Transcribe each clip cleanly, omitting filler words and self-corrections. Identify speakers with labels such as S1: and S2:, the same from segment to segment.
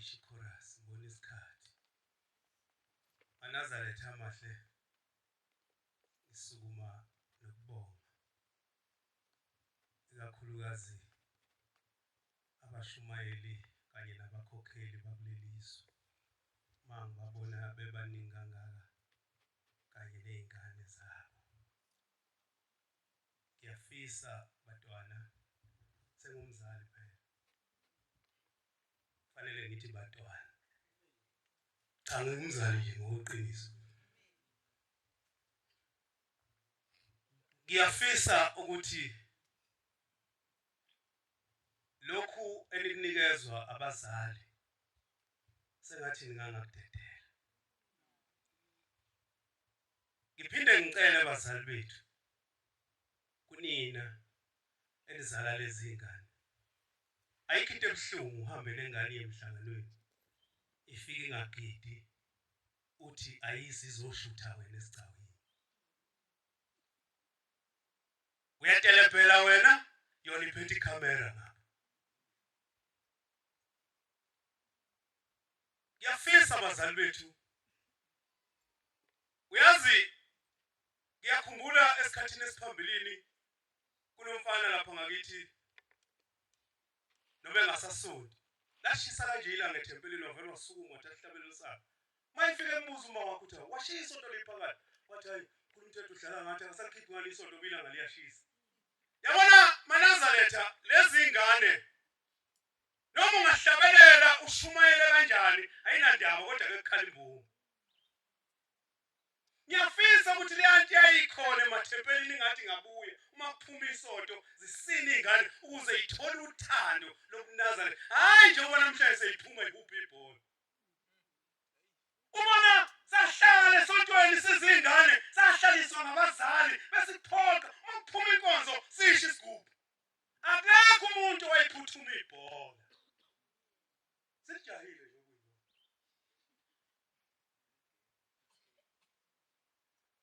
S1: Ayisho ichorus ngibona isikhathi. MaNazaretha amahle ngisukuma nokubonga ikakhulukazi abashumayeli kanye nabakhokheli bakuleli zwe uma ngibabona bebaningi kangaka kanye nezingane zabo. Ngiyafisa batwana sengumzali phela fanele ngithi batwana cha ngingumzali nje ngokuqiniso ngiyafisa ukuthi lokhu enikunikezwa abazali sengathi ningangakudedela ngiphinde ngicele abazali bethu kunina enizala lezi ngane ayikho into ebuhlungu uhambe nengane emhlanganweni ifike ingagidi uthi ayisi izoshutha wena esigcawini uyatelebhela wena yona iphethe ikhamera ngapha ngiyafisa abazali bethu uyazi ngiyakhumbula esikhathini esiphambilini kunomfana lapha ngakithi noma engasasonti lashisa kanje ilanga ethempelini wavele wasukuma wathi ahlabelelo sakhe uma ifika embuza uma wakho uthi washiya isonto liphakathi wathi hayi kulumthetho udlala ngathi akasalikhiphi ngani isonto bilanga liyashisa yabona manazaretha lezi ngane noma ungahlabelela ushumayele kanjani ayinandaba kodwa ke kukhala imbungu ngiyafisa ukuthi le anti yayikhona emathempelini ngathi ngabuya uma kuphuma isonto zisine ingane ukuze ithole uthando lobuNazaretha hhayi njengoba namhlanje seyiphuma ihuphi ibhola ubona sahlala esontweni sizingane sahlaliswa ngabazali besiphoqa uma kuphuma inkonzo sisho isigubhu akekho umuntu owayephuthuma ibhola sijahile nje ukuyibona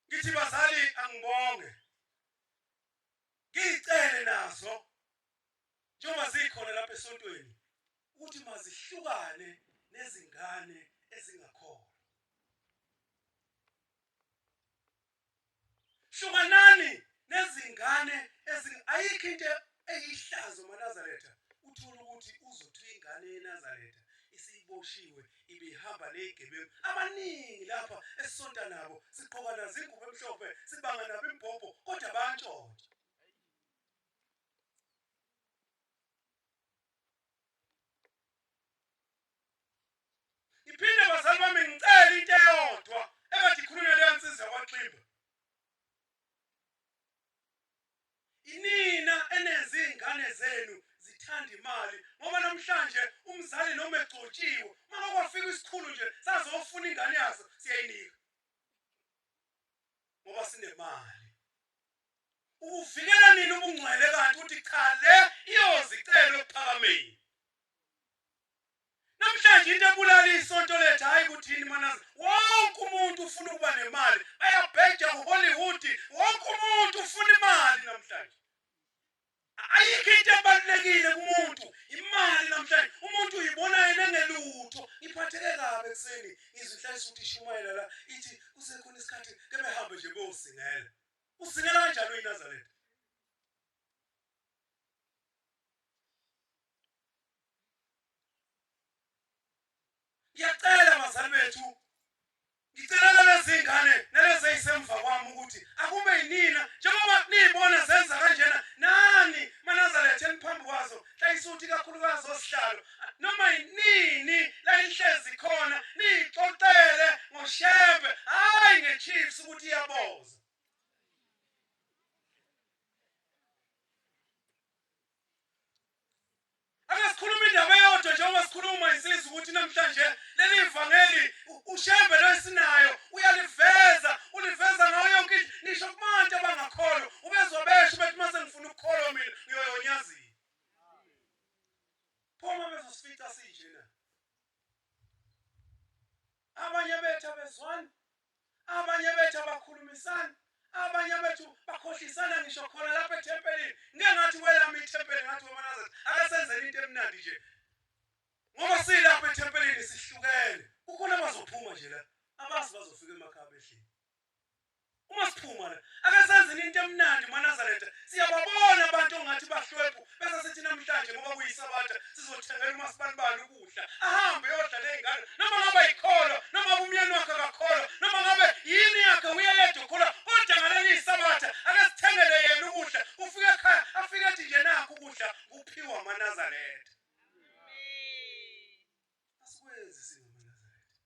S1: ngithi bazali angibonge ngiyicele nazo njengoba zikhona lapha esontweni ukuthi mazihlukane nezingane ezingakholwa hlukanani nezingane ayikho into eyihlazo maNazaretha uthola ukuthi uzothi ingane yeNazaretha isiboshiwe ibihamba nezigebengu abaningi lapha esisonta nabo sigqoka nazo ingubo emhlophe sibanga nabo imbhobho kodwa bayantshontsha Ngiphinde bazali bami ngicela into eyodwa ekade ikhulunywa leya nsizwa yakwaXimba. Inina enenza iy'ngane zenu zithanda imali ngoba namhlanje umzali noma egcotshiwe uma kwafika isikhulu nje sazofuna ingane yaso siyayinika ngoba sinemali. Ukuvikela nini ubungcwele kanti uthi cha le iyozicela ekuphakameni. Namhlanje into ebulala isonto lethu hayi ukuthi yini manazi wonke umuntu ufuna ukuba nemali bayabheja kuHollywood wonke umuntu ufuna imali namhlanje ayikho into ebalulekile kumuntu imali namhlanje umuntu uyibona yena engelutho ngiphatheke kabi ekuseni ngizwe inhlalisa ukuthi ishumayela la ithi kusekhona isikhathi ke behambe nje beyosingela usingela kanjani uyiNazaretha Ngiyacela bazali bethu ngicela lezi ngane nalezi ezisemva kwami ukuthi akube yinina njengoba niyibona zenza kanjena nani manazaretha eniphambi kwazo hlayisuthi kakhulukazi osihlalo noma yinini la inihlezi khona niyixoxele ngoshembe hhayi nge-chiefs ukuthi iyaboza Ake sikhulume indaba eyodwa njengoba sikhuluma insizwa ukuthi namhlanje leli vangeli uShembe lo esinayo uyaliveza uliveza ngayo yonke into ngisho kubantu abangakholwa ubezwa besho bethi mase ngifuna ukukholwa mina ngiyoyonyazini pho uma bezosifica sinjena abanye bethu abezwani abanye bethu abakhulumisani abanye bethu bakhohlisana ngisho khona lapha ethempelini ngeke ngathi kwelami ithempeli ngathi wamanazaretha akasenzeni into emnandi nje Ngoba silapha ethempelini sihlukene. Kukhona abazophuma nje la. Abazi bazofika emakhaya behleli. Uma siphuma la, ake senzeni into emnandi maNazaretha. Siyababona abantu ongathi bahlwempu bese sithi namhlanje ngoba kuyiSabatha sizothengela uMasibanibani ukudla. Ahambe eyodla nezingane. Noma ngabe ayikholwa, noma ngabe umyeni wakhe akakholwa, noma ngabe yini yakhe uye yedwa ukholwa, kodwa ngaleli iSabatha ake sithengele yena ukudla. Ufike ekhaya afike ethi nje nakhu ukudla kuphiwa amaNazaretha. Asikwenzi singamaNazaretha.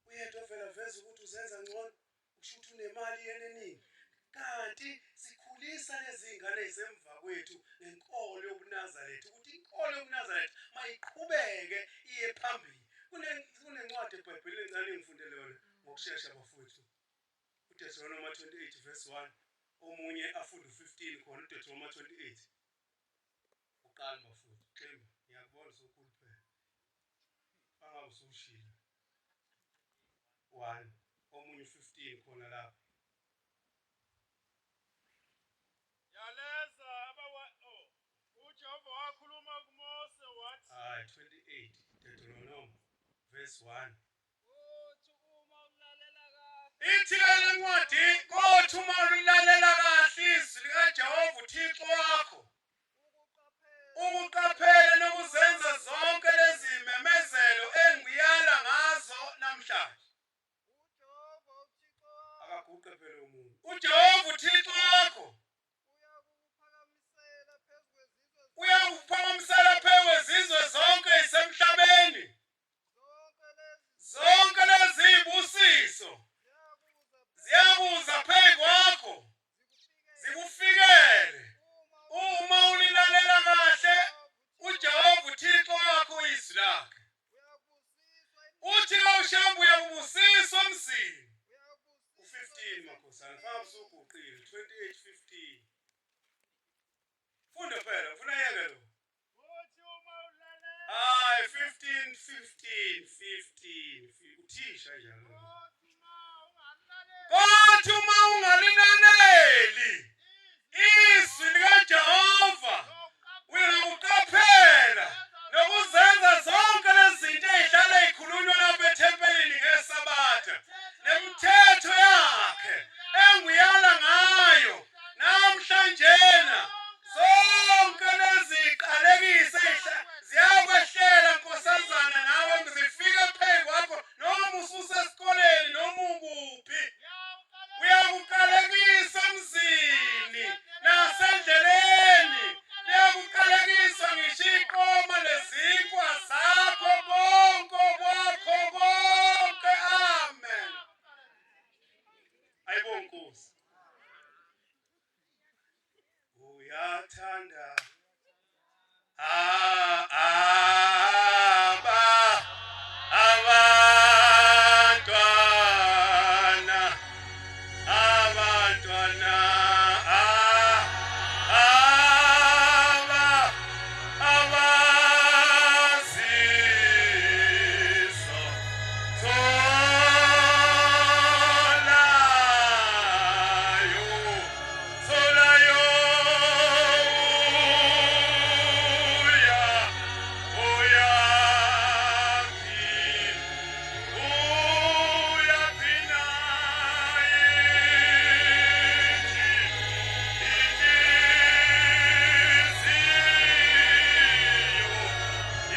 S1: Uyedwa vela veza ukuthi uzenza ngcono, usho ukuthi unemali yena eningi. Kanti sikhulisa lezi ngane ezisemva kwethu ngenkolo yobuNazaretha ukuthi inkolo yobuNazaretha mayiqhubeke iye phambili. Kunencwadi eBhayibhelini encane engifundele yona ngokushesha bafowethu. UDeuteronomy 28 verse 1 omunye afunde u-15 khona uDeuteronomy 28. Uqala bafowethu, Ximba, ngiyakubona usukhuluphele. Angabe usushilo. 1 omunye u-15 khona lapho.
S2: Yaleza abawa oh uJehova wakhuluma kuMose wathi
S1: Hayi 28 Deuteronomy verse 1.
S2: Uthi uma ulalela kahle
S1: Ithi ke le ncwadi kothi uma ulilalela kahle izwi likaJehova uThixo wakho ukuqaphela nokuzenza zonke lezi memezelo engiyala ngazo namhlanje. Akaguqe phela umuntu. UJehova uThixo wakho uyakuphakamisela phezu kwezizwe zonke isemhlabeni. Zonke lezi zibusiso ziyakuza phezu kwakho zikufikele uma ulilalela kahle uJehova uThixo wakho izwi lakhe. Uthi kawushambu uyakubusiswa emzini. U-15 makhosana, faka usuguqile 28 15. Funda phela, ufuna yeke lo. Hayi 15 15 15 uthisha njalo. Kodwa uma ungalinaneli izwi likaJehova uyakuqaphela nokuzenza zonke lezi zinto ezihlale zikhulunywa lapha ethempelini ngeSabatha nemithetho yakhe enguyala ngayo namhlanjena zonke lezi ziqalekise ziyakwehlela nkosazana nawe zifike phezu kwakho noma ususesikoleni noma ukuphi uyakuqalekisa emzini nasendleleni liyakuqalekisa ngisho iqoma lezinkwa zakho bonke kwakho konke amen ayibo nkosi uyathanda ah aba abantwana abantwana ah aba abazizo tholayo tholayo uya uyaphi uyaphi naye inhliziyo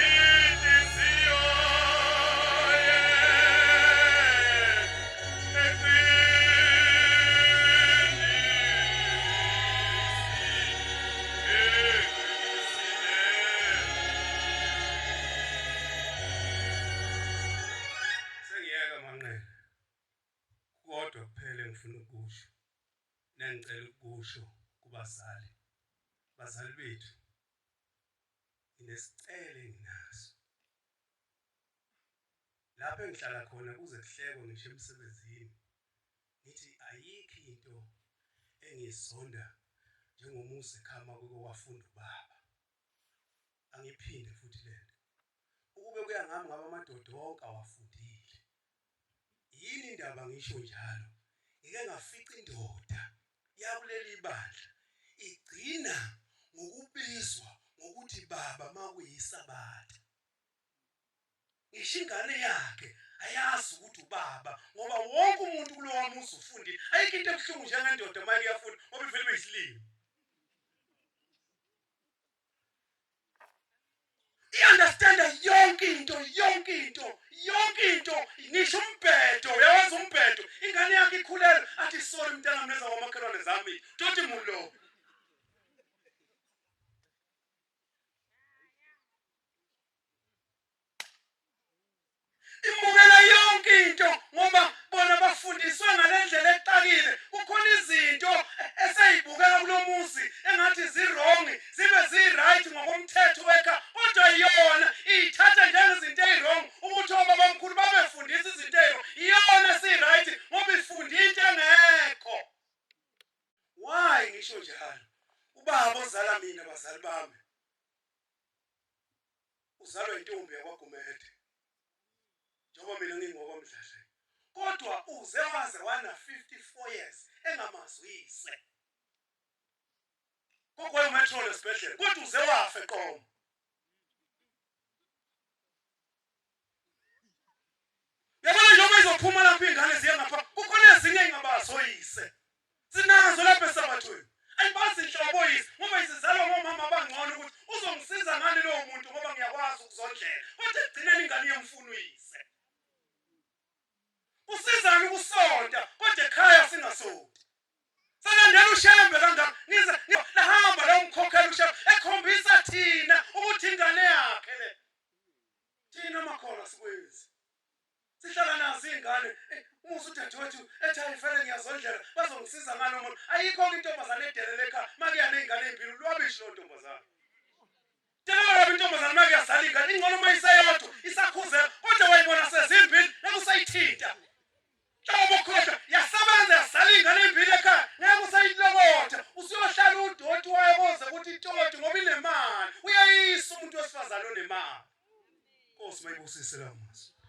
S1: inhliziyo Sengiyeka manqele. Kodwa kuphela engifuna ukusho nengicela ukusho kubazali. Bazali bethu nginesicelo enginaso. Lapho engihlala khona kuze kuhlekwe ngisho emsebenzini ngithi ayikho into engiyizonda njengomuzi ekhama kuke wafunda ubaba. Angiphinde futhi lento. Ukube kuya ngami ngabe amadoda wonke awafundile. Yini indaba ngisho njalo? Ngike ngafica indoda yakuleli bandla igcina ngokubizwa ngokuthi baba makuyisabatha. Ngisho ingane yakhe ayazi ukuthi ubaba ngoba wonke umuntu kulowa muzi ufundile. Ayikho into ebuhlungu njengendoda uma iyafunda ngoba ivele ibe yisilima. I-understanda yonke into, yonke into, yonke into, ngisho umbhedo, uyawazi umbhedo. Ingane yakhe ikhulelwe athi sorry mntanami neza kwamakhelwane zami. Toti muntu lo. Imukela yonke into ngoba bona bafundiswe ngale ndlela exakile. Kukhona izinto eseyibukeka kulo muzi engathi zirongi zibe zi-right ngokomthetho wekhaya, kodwa yona iyithatha njengezinto eyi-wrong ukuthi obabamkhulu babefundisa izinto eyi-wrong. Iyona esiyi-right ngoba ifunda into engekho. Why ngisho njalo? Ubaba ozala mina bazali bami uzalwa intombi yakwaGumede njengoba mina ngingokwaMdladla kodwa uze waze wana 54 years engamazi uyise kokwayo umetro esibhedlela kodwa uze wafa eqoma Yabona njengoba izophuma lapho iy'ngane ziye ngapha kukhona ezinye ey'ngabazi oyise sinazo lapha esabathweni ayibazi nhlobo oyise ngoba izizalwa ngomama abangcono ukuthi uzongisiza ngani lowo muntu ngoba ngiyakwazi ukuzondlela kodwa ekugcineni ingane iyomfuna uyise kusizani ukusonta kodwa ekhaya singasonti Salandela uShembe kangaka ngize lahamba la umkhokhela uShembe ekhombisa thina ukuthi ingane yakhe le. Thina makholwa sikwenzi. Sihlala nazo izingane eh, umusa udadewethu ethi ayifele ngiyazondlela bazongisiza ngalo muntu. Ayikho intombazane edelele ekhaya makuya nezingane ezimbili lwabishi lo ntombazane. Delela kabi intombazane makuyazala ingane ingcono uma iseyodwa isakhuzela kodwa wayibona sezimbili ngeke usayithinta. Hlobo khohlwa yasebenza yazala ingane embili ekhaya ngeke usayilokotha usuyohlala udoti wayo koze ukuthi itoti ngoba inemali uyayisa umuntu wesifazane onemali. Nkosi mayibusise lawo mazwi.